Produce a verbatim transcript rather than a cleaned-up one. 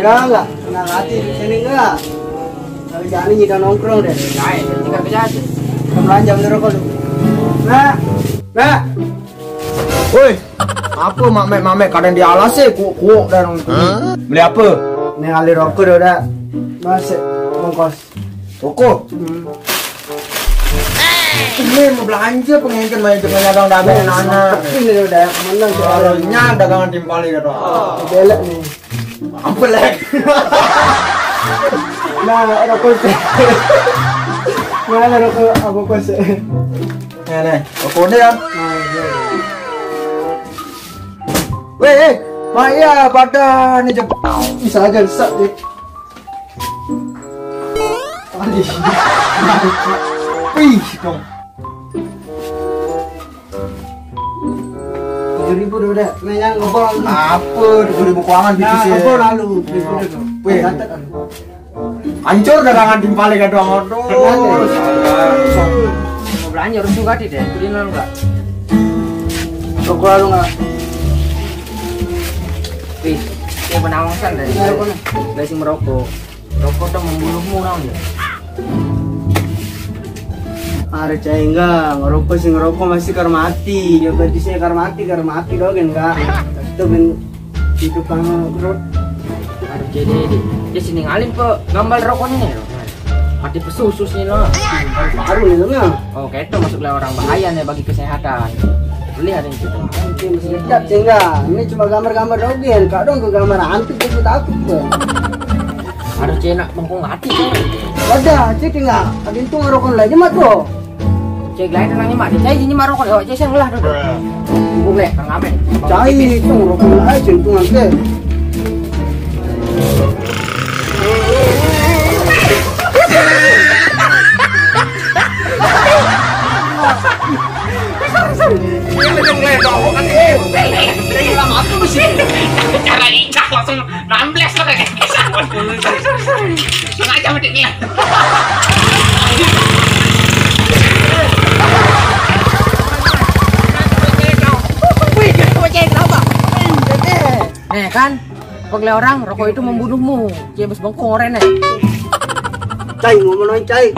Enggak, enggak. Enggak ngerti di sini enggak. Kalau jadi kita nongkrong deh. Lain, kita kerja aja. Kita belanja beli rokok dulu. Nah, nah. Woi, apa mamek-mamek kadang di alas sih, kuuk-kuuk dan beli apa? Nih kali rokok deh udah. Mas, ongkos. Rokok? Hmm. Ini mau belanja pengen main dengan dagang-dagang anak. Ini udah menang soalnya. Dagangan timpali gitu. Belek nih. Apa lek? Nah, rokok sih. Mana rokok apa kok sih? Nih, nih, rokok ini ya. Nah, iya. Weh, eh, Maya pada nih jep. Bisa aja rusak deh. Alih. Wih, dong. Tujuh ribu dulu deh. Nih yang ngebol. Apa? Tujuh ribu keuangan. Nah, ngebol lalu. Tujuh ribu dulu. Weh. Catat, anu. Hancur dagangan timpali kadang. Aduh. Mau belanja harus juga deh. Beli nol enggak? Rokok lalu enggak? Wih, dia penawasan dari. Nah, rokok nih. Guys, merokok. Rokok tuh membunuhmu, tau nggak? Ada cai enggak, ngerokok sih ngerokok masih kar mati. Ya berarti saya kar mati, kar mati dogen enggak. Itu ben hidup banget, bro. Aduh, jadi di, dia sini ngalin pe gambar rokok ini loh. Mati pesusus nih loh. Baru nih loh. Oh, kayak itu masuklah orang bahaya nih bagi kesehatan. Lihat ini tuh. Ini masih dekat sih enggak. Ini cuma gambar-gambar dogen. Kak dong ke gambar hantu, gue takut tuh. Aduh, cina bengkung hati tuh. Ada, cek enggak. Ada itu ngerokok lagi mah tuh. Cek lain tenangnya mah. Cek ini mah rokok. Oh, cek yang lah tuh. Bung le, kang amen. Cai itu ngerokok aja itu nanti. Ini macam ledok kan. Eh, lama tuh sih. Cara injak langsung nambles lah kayak gitu. Sengaja medit nih. Wih, dia mau cek apa? Nih kan, pegle orang, rokok itu membunuhmu. James bengkok oren ya. Cai, ngomong cai.